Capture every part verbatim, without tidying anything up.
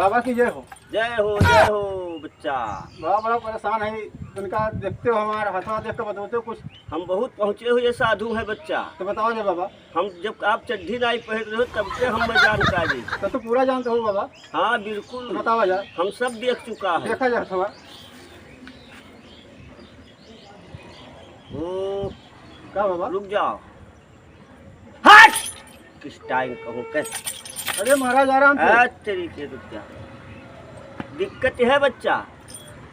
बाबा की जय हो। जय हो, जय हो बच्चा। बाबा, बड़ा परेशान है, इनका देखते हो, हमारा हथवा देख के बतौते हो कुछ। हम बहुत पहुँचे हुए साधु हैं बच्चा। तो बतावा जाए बाबा। हम जब आप चड्ढी नाई पहिर रहे हो, तब से हम मैं जानकारी। तब तो पूरा जानते हो बाबा। हाँ, बिल्कुल। तो बतावा जाए। हम सब देख चुका है। देखा जाए हथवा। ओ, का बाबा? रुक जाओ। हट! किस टाइम कहूँ के? अरे महाराज, आराम से। आ, तेरी के, रुक जा। दिक्कत है बच्चा।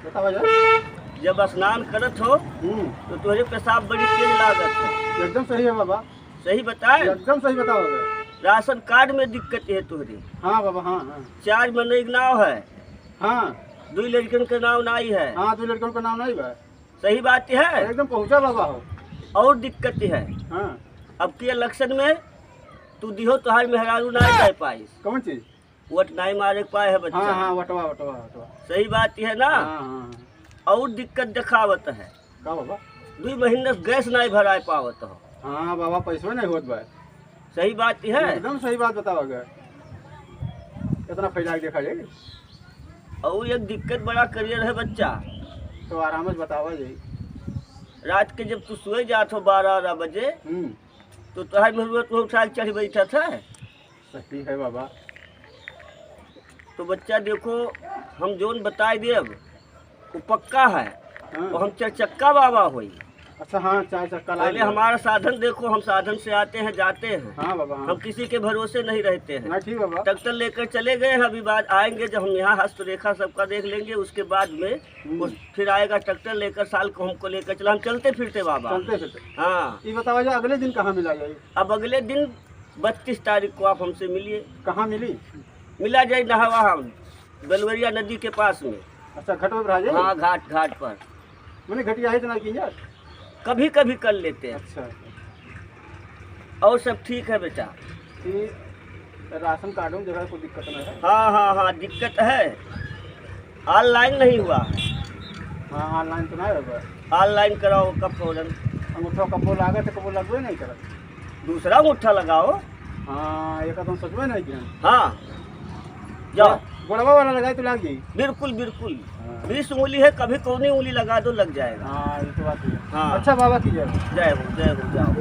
बतावा जाए। जब स्नान करत हो, हम्म। तो तोहरे पेशाब बड़ी तेज लागत है। एकदम सही है बाबा। सही बताए? एकदम सही बतावा जाए। राशन कार्ड में दिक्कत है तोहरे। हाँ बाबा, हाँ, हाँ। चार मनई के नाव है। हाँ। दुई लड़कन के नाव नाई है। हाँ, दुई लड़कन के नाव नाई बा। सही बात है। एकदम पहुँचा बाबा हो। और दिक्कत है। हाँ। अब की इलेक्शन में तू दिहो, तोहार मेहरारू नाई दे पाइस। कौन चीज? वोट नाई मारे के पाए है बच्चा। हाँ, हाँ, वटवा, वटवा, वटवा। सही बात है ना? हाँ, हाँ, हाँ। और दिक्कत देखावत है। का बाबा? दुई महीने से गैस नाई भराए पावत हो। हाँ बाबा, पैसो नहीं होत बा। सही बात है। एकदम सही बात बतावा गया। इतना फैला के देखा जाए। और एक दिक्कत बड़ा करियर है बच्चा। तो आराम से बतावा जाए। रात के जब तू सोए जात हो बारह बारह बजे, हम्म। तो तोहार मेहरुआ तो उठा के चढ़ बैठत है। सही है बाबा। तो बच्चा देखो, हम जोन बताए देब, वो पक्का है। हाँ। वो हम चार चक्का बाबा होई। अच्छा, हाँ, चार चक्का ला पहले लिया। हमारा साधन देखो, हम साधन से आते हैं, जाते हैं। हाँ बाबा, हाँ। हम किसी के भरोसे नहीं रहते हैं। ना, ठीक बाबा। ट्रैक्टर लेकर चले गए हैं, अभी बाद आएंगे, जब हम यहाँ हस्तरेखा सबका देख लेंगे, उसके बाद में हम्म। उस, फिर आएगा ट्रैक्टर लेकर, साल को हमको लेकर चला, हम चलते फिरते बाबा। चलते फिरते। हाँ। ये बतावा जाए, अगले दिन कहाँ मिला जाए? अब अगले दिन बत्तीस तारीख को आप हमसे मिलिए। कहाँ मिली? मिला जाए नहवा, हम बेलवरिया नदी के पास में। अच्छा, घाट पर आ जाए? हाँ, घाट, घाट पर। मैंने घटिया है इतना की यार। कभी कभी कर लेते हैं। अच्छा। और सब ठीक है बेटा। कि राशन कार्ड में जगह कोई दिक्कत ना है? हाँ, हाँ, हाँ, दिक्कत है। ऑनलाइन नहीं हुआ है। हाँ, ऑनलाइन तो नहीं होगा। ऑनलाइन कराओ का फौरन। अंगूठा कबो लागत है, कबो लगबे नहीं करत। दूसरा अंगूठा लगाओ। हाँ, ये तो हम सोचबे नहीं किया। हाँ, जाओ। गोड़वा वाला लगाए तो लाग जाई। बिल्कुल, बिल्कुल। हाँ। बीस उंगली है, कभी कौनी उंगली लगा दो, लग जाएगा। हाँ, ये तो बात है। हाँ। अच्छा बाबा की जय। जय हो, जय हो, जाओ।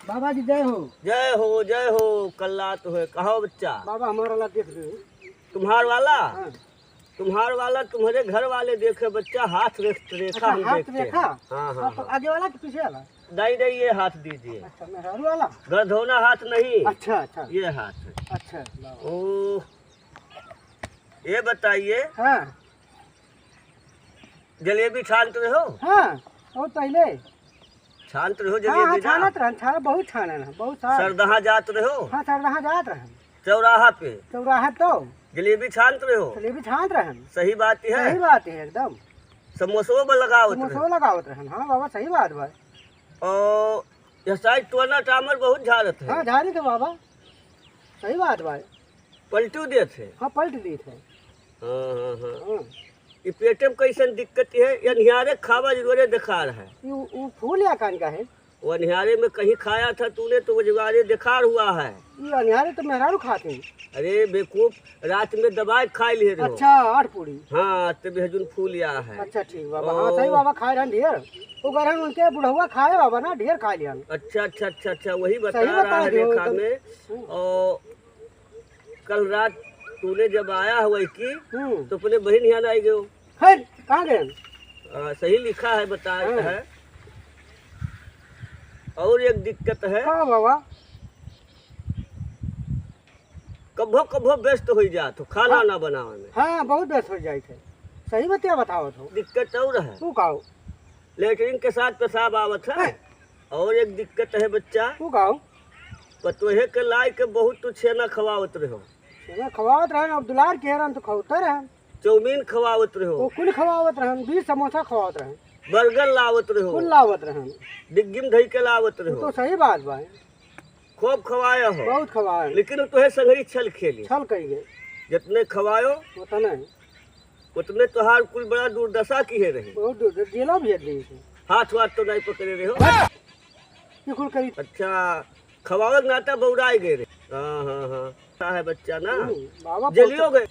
बाबा की जय हो। जय हो, जय हो, कल्लात होए। कहाँ हो बच्चा? बाबा हमारा ला देख रहे हो। तुम्हार वाला? हाँ। तुम्हार वाला तुम्हारे घर वाले देखे बच्चा, हाथ रेख-, रेखा अच्छा, हम हाथ देखते हैं। रेखा? हाँ, हाँ, हाँ, तो हाँ। आगे वाला कि पीछे वाला? नहीं, नहीं, ये हाथ दीजिए। अच्छा, मेहरारू वाला? गधौना हाथ नहीं। अच्छा, अच्छा। ये हाथ है। अच्छा, लाओ। ओह, ये बताइए। हाँ। जलेबी छानत रहो? हाँ, बहुत पहले। छानत रहो हाँ, हाँ, जलेबी ना? छानत रहन, छान-, बहुत छानन है, बहुत साल। सरदहा जात रहो? हाँ, सरदहा जात रहन। चौराहा पे? चौराहा तो। जलेबी छानत रहो? जलेबी छानत रहन। सही बात है? सही बात है एकदम। समोसो में लगावत समोसो रहो? लगावत रहन, हाँ बाबा, सही बात बा। और यह साइड टोना टामर बहुत झाड़त है। हाँ, झाड़ी तो बाबा, सही बात बा। पलटू देत है? हाँ, पलट देत है। हाँ, हाँ, हाँ। हाँ। ई पेटे में कैसन दिक्कत है? ये अन्हियारे खावा जरूरे देखार है। ई उ, उ फूल या कान का है? वो अन्हियारे में कहीं खाया था तूने तो वो जगारे देखार हुआ है। ई अन्हियारे तो मेहरारू खात हैं। अरे बेवकूफ, रात में दबाए के खाए लिए रहो। अच्छा, आठ पूरी। हाँ, तब हजुन फूल या है। अच्छा, ठीक बाबा। ओ। हाँ, सही बाबा, खाए रहन ढेर। वो कह रहन उनके बुढ़वा खाए बाबा ना, ढेर खा लिया। अच्छा, अच्छा, अच्छा, अच्छा, वही बता सही रहा बता है दियो रेखा एकदम। में। हम्म। और कल रात तूने जब आया हुआ कि हम्म। तो अपने बहिन यहाँ आई गयो। है, कहाँ गए? आ, सही लिखा है, बता हाँ। है। और एक दिक्कत है। का बाबा? कभो कभो व्यस्त हो जात हो खाना हाँ। ना बनावे में। हाँ, बहुत व्यस्त हो जाए थे। सही बतिया बतावत हो। दिक्कत और है। तू का हो? लेटरिन के साथ पेशाब आवत है। हैं? और एक दिक्कत है बच्चा। तू का हो? पतोहे के लाई के बहुत तू छेना खवावत रहो। छेना खवावत रहन, अब दुलार के रहन तो खवावते रहन। चाउमीन खवावत रहो। वो कुल खवावत रहन, बीस समोसा खवावत रहन। बर्गर लावत रहो। कुल लावत रहन। डिग्गी में धई के लावत वो रहो। तो सही बात बा। खूब खवाया हो। बहुत खवाए। लेकिन वो तोहे संगरी छल खेली। छल कही गए। जितने खवायो, उतने। उतने तोहार कुल बड़ा दुर्दशा की है रही। बहुत दूर, जेलो भी है दी से। हाथ वाथ तो नहीं पकड़े रहे हो। ये कुल करी। अच्छा, खवावे के नाता बौराए गए रहे। हाँ, हाँ, हाँ। का है बच्चा ना? हम्म, बाबा जलियो गए।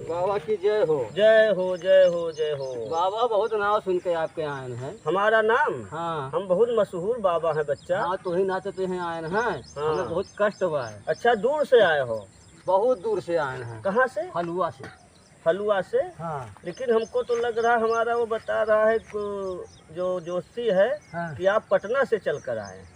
बाबा की जय हो। जय हो, जय हो, जय हो। बाबा बहुत नाव सुन के आपके आए हैं। हमारा नाम? हाँ। हम बहुत मशहूर बाबा हैं बच्चा। हाँ, तो ही नाते तो यहाँ आए हैं। हाँ। हमें बहुत कष्ट हुआ है। अच्छा, दूर से आए हो? बहुत दूर से आए हैं। कहाँ से? हलुआ से। हलुआ से? हाँ। लेकिन हमको तो लग रहा है, हमारा वो बता रहा है को-, जो जोशी है हाँ। कि आप पटना से चल कर आए हैं।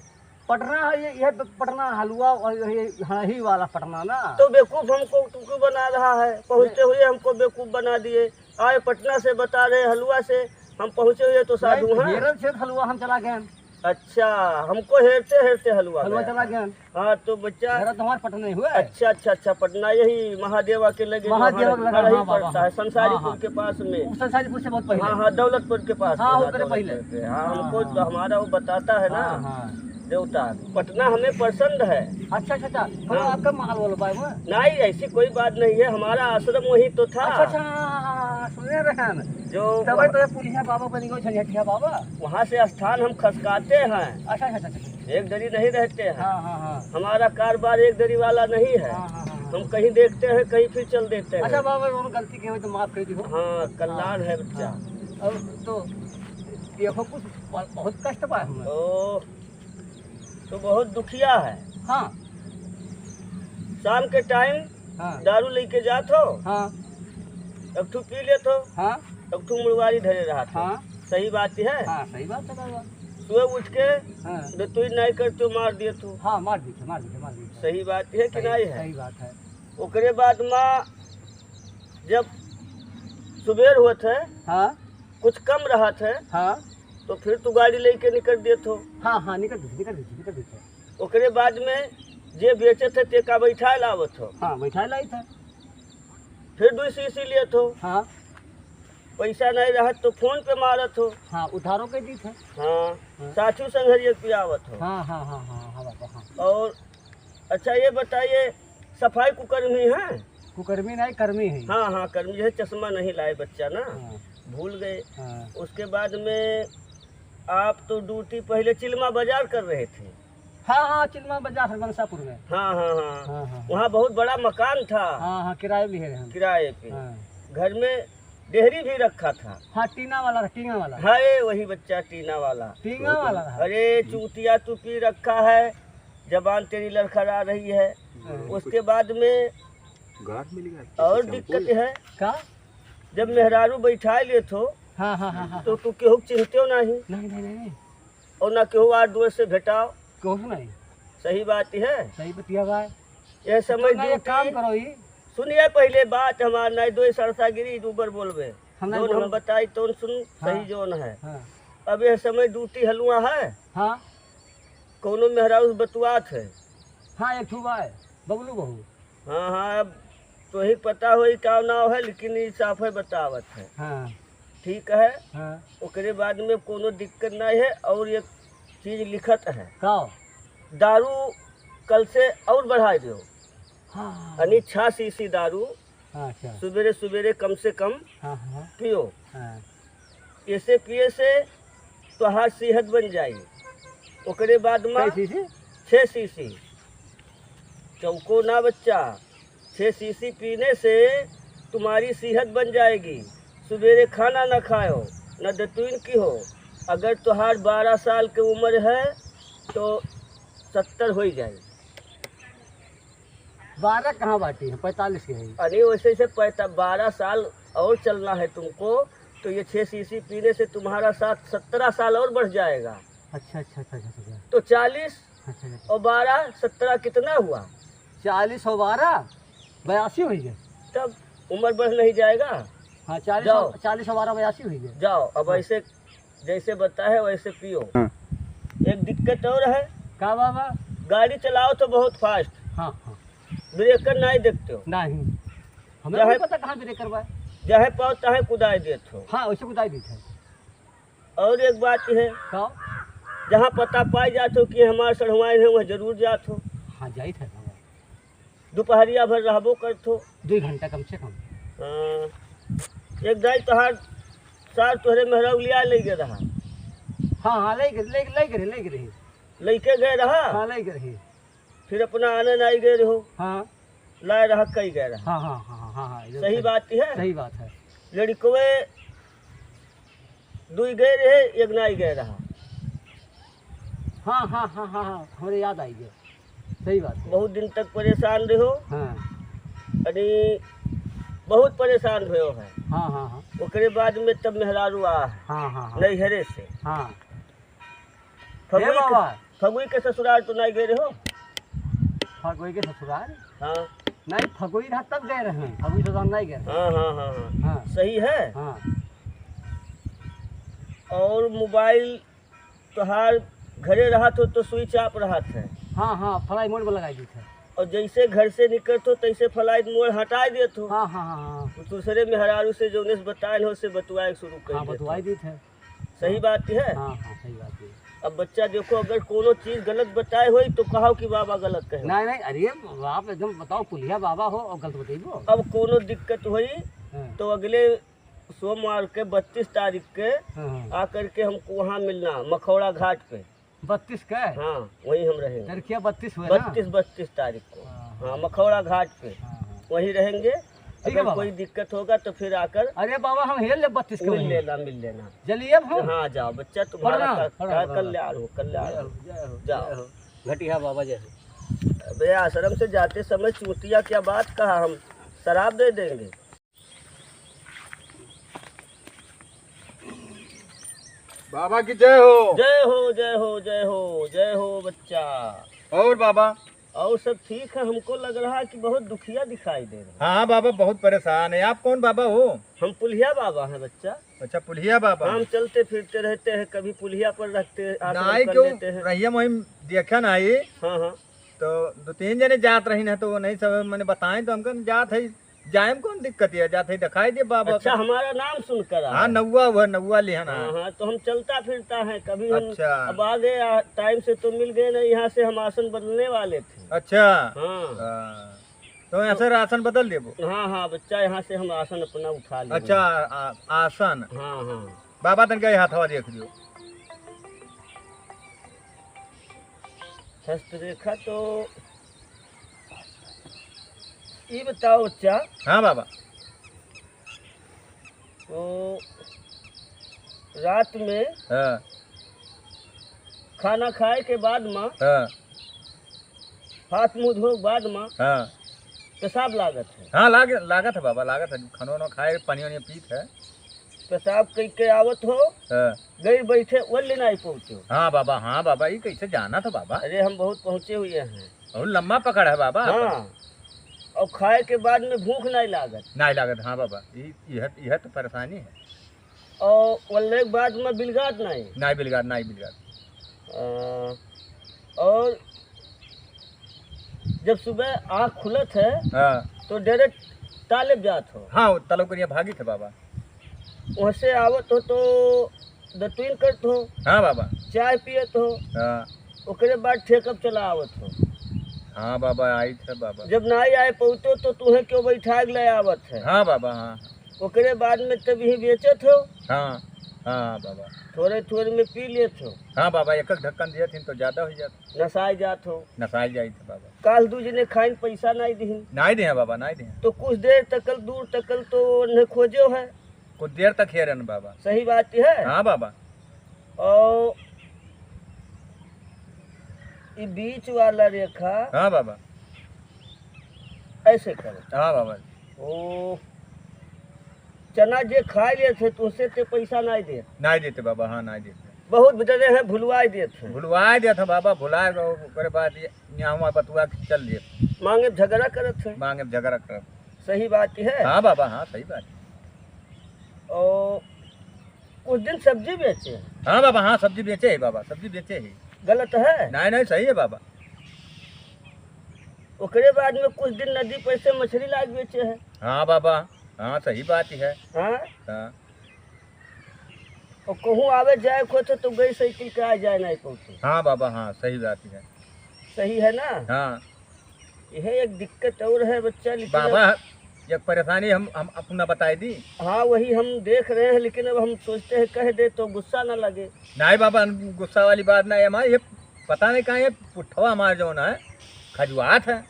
पटना है, ये, ये पटना हलुआ और ये हड़ही वाला पटना ना। तो बेवकूफ हमको क्यों बना रहा है? पहुँचते नहीं। हुए हमको बेवकूफ बना दिए। आए पटना से बता रहे हलुआ से, हम पहुँचे हुए तो साधु नहीं, हैं। हेरत से हलुआ हम चला गए। अच्छा, हमको हेरते हेरते हलुआ हलुआ गया चला था। गया। हाँ, तो बच्चा घर तो हमारे पटना ही हुआ है। अच्छा, अच्छा, अच्छा, पटना यही महादेवा के लगे, महादेवा के लगे, महादेव हाँ, बाबा, पड़ता है, हाँ। संसारीपुर हाँ, हाँ। के पास में। वो संसारीपुर से बहुत पहले। हाँ, हाँ, दौलतपुर के पास हाँ, में, हाँ, ओकरे दौलतपुर पहले। के। हाँ, हाँ, हमको हाँ। हमारा वो बताता है ना, हाँ, हाँ। देवता, पटना हमें पसंद है। अच्छा, अच्छा, अच्छा, तो हाँ। आपका माल वाला पाए हुआ? नहीं, ऐसी कोई बात नहीं है, हमारा आश्रम वही तो था। अच्छा, अच्छा, हाँ, हाँ, हाँ, हाँ, सुने रहे हैं। जो तबे वहाँ तो ये पुलिया बाबा बन गए, झंझटिया बाबा। वहाँ से स्थान हम खसकाते हैं। अच्छा, अच्छा, अच्छा, अच्छा। एक दरी नहीं रहते हैं। हाँ, हाँ, हाँ। हमारा कारोबार एक दरी वाला नहीं है। हाँ, हाँ, हाँ, हाँ। हम कहीं देखते हैं, कहीं फिर चल देते हैं। अच्छा बाबा, वो गलती की हो तो माफ कर दी हो। हाँ, कल्याण हाँ, है बच्चा। हाँ। अब तो देखो कुछ ब-, बहुत कष्ट पाए हमें। ओ, तो बहुत दुखिया है। हाँ। शाम के टाइम हाँ। दारू लेके जात हो, हाँ। एक ठू पी लेत हो, हाँ। एक ठू मुड़वारी धरे रहत हो। हाँ। सही बात है? हाँ, सही बात है बाबा। सुबह उठ के हाँ। दतुई नाई करते हो, मार दिए तू। हाँ, मार दिए थे, मार दिए थे, मार दिए थे। सही बात है कि सही, नहीं है? सही बात है। ओकरे बाद मा जब सुबेर होत है, हाँ। कुछ कम रहत है, हाँ। तो फिर तू गाड़ी लेके निकल देत हो। हाँ, हाँ, निकल देते, निकल देते, निकल देते। ओकरे बाद में जे बेचत है, तेका बैठाए लावत हो। हाँ, बैठाए लाइत है। फिर दुई सीसी लेत हो। हाँ। पैसा नहीं रहत तो फोन पे मारत हो। हाँ, उधारो के दीत है। हाँ, हाँ। साथी संघरिया के पियावत हो। हाँ, हाँ, हाँ, हाँ, हाँ, बाबा, हाँ। और अच्छा, ये बताइए, सफाई कुकर्मी है? कुकर्मी नहीं, कर्मी है। हाँ, हाँ, कर्मी है, चश्मा नहीं लाए बच्चा ना, हाँ। भूल गए। हाँ। उसके बाद में आप तो ड्यूटी पहले चिलमा बाजार कर रहे थे। हाँ, हाँ, चिलमा बाजार हरबंसापुर में। हाँ, हाँ, हाँ। हाँ, हाँ, हाँ। वहाँ बहुत बड़ा मकान था। हाँ, हाँ, किराए भी है हम। किराए पे। हाँ। घर में डेहरी भी रखा था। हाँ, टीना वाला था, टीना वाला। हाय, वही बच्चा टीना वाला। टीना वाला था। अरे, चूतिया तू पी रखा है, जबान तेरी लड़खड़ा रही है। हाँ। उसके बाद में गार मिल गया, और किसी दिक्कत शैम्पू है। का? जब मेहरारू बैठाए लेत हो, हाँ, हाँ, हाँ, हाँ। तो तू केहू के चिन्हते हो नहीं। नहीं, नहीं, नहीं, नहीं। और ना केहू आठ दुए से भेटाओ। केहू से नहीं। सही बात है। सही बतिया बा। यह तो समय ना, एक ड्यूटी काम करो ई। सुनिए पहले बात हमार, नहीं दो सरसागिरी ऊपर बोलबे। हम नहीं जौन हम बोलब। बताई तौन सुन, हाँ। सही जौन है। हाँ। अब यह समय ड्यूटी हलुआ है। हाँ। कौनो मेहरारू से बतुआत है। हाँ, एक ठू बा है, बबलू बहू। हाँ, हाँ, अब तोही पता होई का नाव है, लेकिन ई साफे बतावत है। हाँ। ठीक है? हाँ। ओकरे बाद में कोनो दिक्कत नहीं है। और एक चीज लिखत है। का? दारू कल से और बढ़ाई दो। हाँ। यानी छह सीसी दारू हाँ, अच्छा। सुबेरे सुबेरे कम से कम हाँ, हाँ। पियो। हाँ। इसे पिए से तोहार सेहत बन जाई। ओकरे बाद में कै सीसी? छह सीसी। चौको ना बच्चा, छह सीसी पीने से तुम्हारी सेहत बन जाएगी। सुबेरे खाना ना खाओ, ना दतुइन की हो। अगर तोहार बारह साल के उम्र है तो सत्तर हो ही जाए। बारह कहाँ बाटी है, पैंतालीस के है। अरे वैसे से पैंता-, बारह साल और चलना है तुमको, तो ये छह सीसी पीने से तुम्हारा साथ सत्रह साल और बढ़ जाएगा। अच्छा, अच्छा, अच्छा, अच्छा, अच्छा। तो चालीस अच्छा, अच्छा। और बारह, सत्रह कितना हुआ? चालीस और बारह, बयासी हो गए। तब उम्र बढ़ नहीं जाएगा? हाँ, चालीस जाओ। और, चालीस और बारह, बयासी हो गए। जाओ, अब हाँ। ऐसे जैसे बताए वैसे पियो। हाँ। एक दिक्कत और है। का बाबा? गाड़ी चलाओ तो बहुत फास्ट। हाँ, हाँ। ब्रेकर नहीं देखते हो। नहीं। हमें चाहे नहीं पता कहाँ ब्रेकर बा। चाहे पाओ चाहे कुदाई देत हो। हाँ, वैसे कुदाई देत है। और एक बात है। का? जहाँ पता पाई जात हो कि हमारे सढ़वाइन है, वहाँ जरूर जात हो। हाँ, जाइत है बाबा। दोपहरिया भर रहबो करत हो। दो घंटा कम से कम। हाँ। एक दाई तोहार सार तोहरे मेहरारू लिया ले गए रहा। हाँ, हाँ, ले गए, ले, ले गए, ले गए। लेके गए रहा? हाँ, ले गए। फिर अपना आने नाई गए रहो। हाँ। लाए रहा, कई गए रहा। हाँ, हाँ, हाँ, हाँ, हाँ, एकदम सही सही। बात है। सही बात है। लड़कवे दुई गए रहे, एक नाई गए रहा। हाँ, हाँ, हाँ, हाँ, हाँ, हमरे याद आई गए। सही बात है। बहुत दिन तक परेशान रहो। हाँ। यानी बहुत परेशान भयो है। हाँ, हाँ, हाँ। ओकरे बाद में तब मेहरारू आ है। हाँ, हाँ, हाँ। नैहरे से। हाँ। फगुई हे के, बाबा। फगुई के ससुराल तो नाई गए रहो? फगुई के ससुराल? हाँ। नहीं, फगुई रहा तब गए रहे, फगुई ससुराल नहीं गए रहे। हाँ, हाँ, हाँ, हाँ। हाँ। सही है। हाँ। और मोबाइल तोहार घरे रहत हो तो switch off रहत है। हाँ, हाँ, flight mode में लगाई देत है। और जैसे घर से निकलत हो तैसे flight mode हटाई देत हो। हाँ, हाँ, हाँ, हाँ। दूसरे मेहरारू से जौने से बताए हो से बतुआए शुरू कर हाँ, देत हो। बतुआई देत है। सही हाँ। बात है। हाँ, हाँ, सही बात है। अब बच्चा देखो, अगर कोनो चीज गलत बताए होई तो कहो कि बाबा गलत कहे। नहीं, नहीं, अरे आप एकदम बताओ, पुलिया बाबा हो और गलत बतइबो। अब कोनो दिक्कत होई हाँ। तो अगले सोमवार के बत्तीस तारीख के हाँ, हाँ। आकर के हमको वहाँ मिलना, मखौड़ा घाट पे। बत्तीस के? हाँ, वहीं हम रहेंगे। चरखिया बत्तीस हुए ना? बत्तीस, बत्तीस तारीख को। हाँ, हाँ। हाँ, मखौड़ा घाट पे। हाँ, हाँ। वहीं रहेंगे। ठीक है अगर बाबा। कोई दिक्कत होगा तो फिर आकर अरे बाबा, हम हेल ले बत्तीस के मिल वहीं। लेना, मिल लेना। चलिए अब हम। हाँ, जाओ बच्चा, तुम्हारा प्रणाम, का-, प्रणाम, का-, प्रणाम। कल्याण हो, कल्याण जय हो। हो, जय हो, जाओ। जय हो। घटिया बाबा जय हो। अबे आश्रम से जाते समय चूतिया क्या बात कहा, हम शराब दे देंगे। बाबा की जय हो। जय हो, जय हो, जय हो, जय हो बच्चा। और बाबा? और सब ठीक है, हमको लग रहा है कि बहुत दुखिया दिखाई दे रहे हैं। हाँ बाबा, बहुत परेशान है। आप कौन बाबा हो? हम पुलिया बाबा हैं बच्चा। अच्छा, पुलिया बाबा। हम चलते फिरते रहते हैं, कभी पुलिया पर रहते हैं, आश्रम नाई कर क्यों लेते हैं। रहिया मुहिम देखा नाई। हाँ, हाँ। तो दो तीन जने जात रही ना, तो वो नहीं सब मैंने बताए, तो हमको जात है, जाए में कौन दिक्कत है, जात है दिखाई दे बाबा अच्छा, का। हमारा नाम सुनकर आए। हाँ, नौवा हुआ, नौवा लिहन हाँ, है। हाँ, तो हम चलता फिरता है, कभी हम अच्छा। अब आ गए, आ, टाइम से तो मिल गए ना, यहाँ से हम आसन बदलने वाले थे। अच्छा। हाँ। हाँ। तो यहाँ से राशन बदल देबो? हाँ, हाँ, बच्चा, यहाँ से हम आसन अपना उठा लेंगे। अच्छा, आ-, आसन। हाँ, हाँ। बाबा तनका ये हाथवा देख लियो। हस्तरेखा तो ई बताओ बच्चा। हाँ बाबा। तो रात में हाँ। खाना खाए के बाद में हाँ। हाथ मुंह धोए के बाद में हाँ। पेशाब लागत है। हाँ, लाग-, लागत है बाबा, लागत है। खाना वाना खाए, पानी वानी पीत है। पेशाब कई के आवत हो, हाँ। गई बैठे, वल्ले नाई पहुँचे हो। हाँ बाबा, हाँ बाबा, ये कैसे जाना था बाबा? अरे, हम बहुत पहुँचे हुए हैं। बहुत लंबा पकड़ है बाबा। हाँ। और खाए के बाद में भूख नाई लागत। नाई लागत, हाँ बाबा, ये, यह, यह तो परेशानी है। और वल्ले के बाद में बिलगात नाई। नाई बिलगात, नाई बिलगात। अ, और जब सुबह आँख खुलत है, हाँ। तो direct ताले जात हो। हाँ, वो तलब करिया भागित है बाबा। वहाँ से आवत हो तो दतुइन करत हो। हाँ बाबा। चाय पियत हो। हाँ। ओकरे बाद ठेकब चला आवत हो। हाँ बाबा, आइत है बाबा। जब नाई आए पहुँचो तो तुहें क्यों बैठाए ले आवत है। हाँ बाबा, हाँ। ओकरे बाद में तब ही बेचत हो। हाँ, हाँ बाबा। थोड़े थोड़े में पी लेत हो। हाँ बाबा, एक एक ढक्कन दिए थी तो ज्यादा हो जात। नसाए जात हो। नसाए जाइत है बाबा। काल दू जने खाइन पैसा नाई दिहिन। नाई दे बाबा, नाई दे। तो कुछ देर तकल, दूर तकल तो उन्हें खोजो है। कुछ देर तक हेरन बाबा। सही बात है। हाँ बाबा। और ई बीच वाला रेखा हाँ बाबा। ऐसे करो। हाँ बाबा। ओ, चना जे खाए लेत है, तो उसे ते पैसा नाई दे। नाई देते बाबा, हाँ, नाई देते। बहुत जने हैं, भुलवाए देत है। भुलवाए देत है बाबा, भुलाए गए, ओकरे बाद ये यहाँ वहाँ बतुआ के चल दिए। मांगे झगड़ा करत है। मांगे झगड़ा करत। सही बात है। हाँ बाबा, हाँ, सही बात है। और कुछ दिन सब्जी बेचे। हाँ बाबा, हाँ, सब्जी बेचे है बाबा, सब्जी बेचे है। गलत है? नहीं, नहीं, सही है बाबा। ओकरे बाद में कुछ दिन नदी पर से मछली लाग बेचे है। हाँ बाबा, हाँ, सही बात है। हाँ? हाँ। और कहूँ आवे जाए को तो, तो गई साइकिल के आ जाए नहीं पहुँचे। हाँ बाबा, हाँ, सही बात है। सही है ना? हाँ। यह एक दिक्कत और है बच्चा, लेकिन बाबा, अब एक परेशानी हम, हम अपना बताई दी। हाँ, वही हम देख रहे हैं, लेकिन अब हम सोचते हैं कह दे तो गुस्सा ना लगे। नहीं बाबा, गुस्सा वाली बात नहीं है हमारे, ये पता नहीं कहाँ ये पुट्ठवा हमारे जौन है, खजुआत है।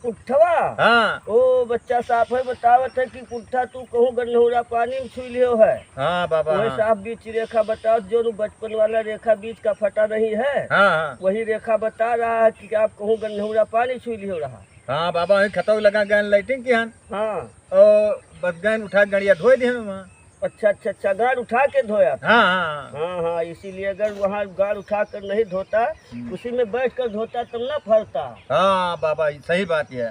पुट्ठवा? हाँ। ओ, बच्चा साफ है, बतावत है कि पुट्ठा तू कहूँ गन्नौरा पानी में छुई लियो है। हाँ बाबा, वही हाँ। साफ बीच रेखा बतावत, जो नु बचपन वाला रेखा बीच का फटा नहीं है, हाँ, हाँ। वही रेखा बता रहा है कि आप कहूँ गन्नौरा पानी छुई लियो रहा। हाँ बाबा, वही खतौ लगा गए लैट्रिन की हन। हाँ। ओ, बस गए उठा के गड़िया धोए दिए वहाँ। अच्छा, अच्छा, अच्छा, गाड़ उठा के धोया था। हाँ, हाँ, हाँ। हाँ, हाँ, इसीलिए अगर वहाँ गाड़ उठा कर नहीं धोता, हम्म। उसी में बैठ कर धोता तब ना फरता। हाँ बाबा, ई सही बात है।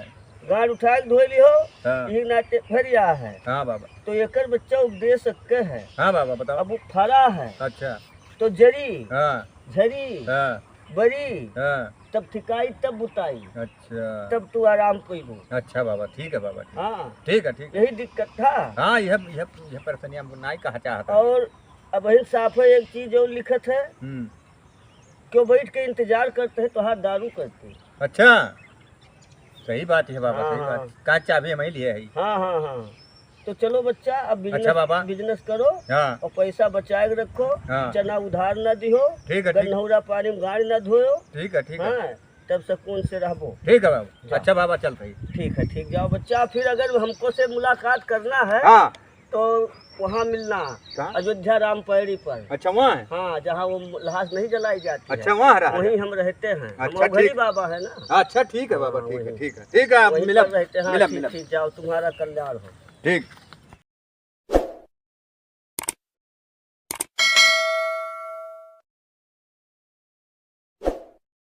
गाड़ उठा के धोए लिहो, हाँ। यही नाते फरिया है। हाँ बाबा। तो एकर बच्चा उपदेश के है। हाँ बाबा, बताओ। अब वो फरा है। अच्छा। तो जरी, हाँ। झरी, हाँ। बरी, हाँ। तब ठिकाई, तब बुताई। अच्छा। तब तू आराम पइबू। अच्छा बाबा, ठीक है बाबा, ठीक। हाँ। ठीक है, ठीक है। यही दिक्कत था। हाँ, यह, यह, यह परेशानी हमको नाई कहा चाहता। और अबहिन साफ है, एक चीज और लिखत है, हम्म। क्यों बैठ के इंतजार करते हैं, तोहार दारू करते। अच्छा, सही बात है बाबा, हाँ, सही बात। हाँ। का चाबी हम ही लिए है। हाँ, हाँ, हाँ। तो चलो बच्चा, अब अच्छा business, बाबा। Business करो हाँ। और पैसा बचाए के रखो, हाँ। चना उधार ना दिहो, ठीक है, ठीक। गन्नौरा पानी में गाड़ी ना धोयो। ठीक है, ठीक है। हाँ, तब सुकून से रहबो। ठीक है बाबा। जाओ। अच्छा बाबा, चल रही। ठीक है, ठीक, जाओ बच्चा, फिर अगर हमको से मुलाकात करना है हाँ। तो वहाँ मिलना, कहाँ? अयोध्या राम पैड़ी पर। अच्छा, वहाँ है? हाँ, जहाँ वो लाश नहीं जलाई जाती है। अच्छा, वहाँ रहा है? वहीं हम रहते हैं। अच्छा, हम अवघड़ी ठीक। बाबा है ना। अच्छा, ठीक है बाबा, हाँ, ठीक है, वहीं। ठीक है, ठीक है, आप वहीं मिलब, पर रहते हैं। हाँ, मिलब, ठीक, मिलब। ठीक, जाओ, तुम्हारा कल्याण हो। ठीक।